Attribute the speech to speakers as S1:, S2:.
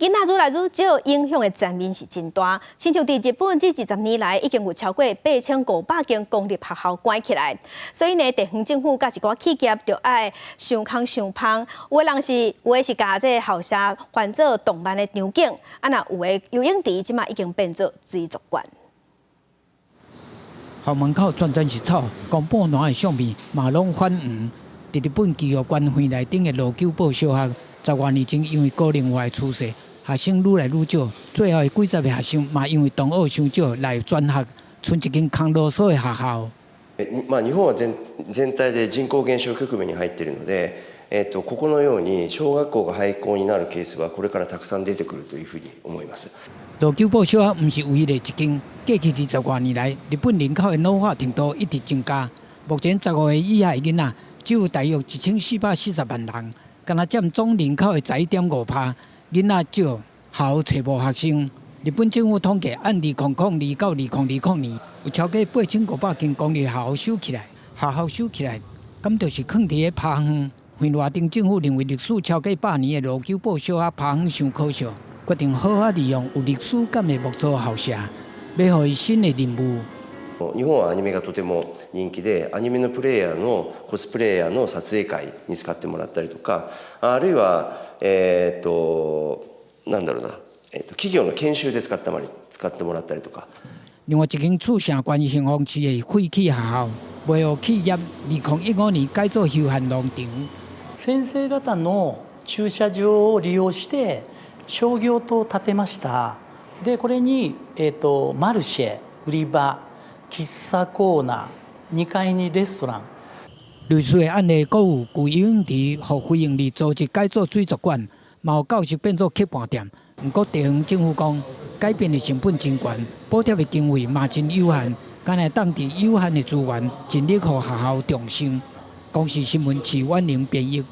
S1: 囡仔愈來愈少，影響的層面是真大。親像佇日本，這20年來已經有超過8500間公立學校關起來。所以呢，地方政府佮一寡企業就愛想空想芳，有的是共這个校舍還做動漫的場景，啊若有的游泳池這馬已經變做水族館。
S2: 校門口全全是草，公布欄的相片嘛攏泛黃。佇日本岐阜縣惠內町的蘆久保小學，10外年前因為高齡化的趨勢，學生愈來愈少，最後的幾十个學生嘛因為同學傷少來轉學，賰一間空囉嗦的學校。
S3: まあ日本は全全体で人口減少局面に入っているので、ここのように小学校が廃校になるケースはこれからたくさん出てくるというふうに思います。
S2: 蘆久保小學毋是唯一的一間，過去20外年來，日本人口的老化程度一直增加。目前15歲以下的囡仔只有大約1440萬人，敢若佔總人口的11.5%。囡仔少，校揣無學生。日本政府統計，按2002到2020年，有超過8500間公立學校收起來，學校收起來，敢就是囥佇咧拋荒。惠內町政府認為歷史超過100年的蘆久保小學拋荒傷可惜，決定好好利用有歷史感的木造校舍，欲予伊新的任務。
S3: 日本はアニメがとても人気で、アニメのプレーヤーのコスプレーヤーの撮影会に使ってもらったりとか、あるいはなんだろうな、企業の研修で使ってもらったりとか。
S2: 另外一間沖繩縣興宮市的廢棄學校，賣予企業，2015年改做休閒農場。
S4: 先生方の駐車場を利用して商業棟を建てました。でこれにマルシェ売り場、喫茶コーナー、2階にレストラン。
S2: 類似的案例，閣有舊游泳池，予非營利組織改做水族館，嘛有教室變做客飯店。毋過地方政府講，改變的成本真懸，補貼的經費嘛真有限，敢若當佇有限的資源，盡力予學校重生。公視新聞徐婉玲編譯。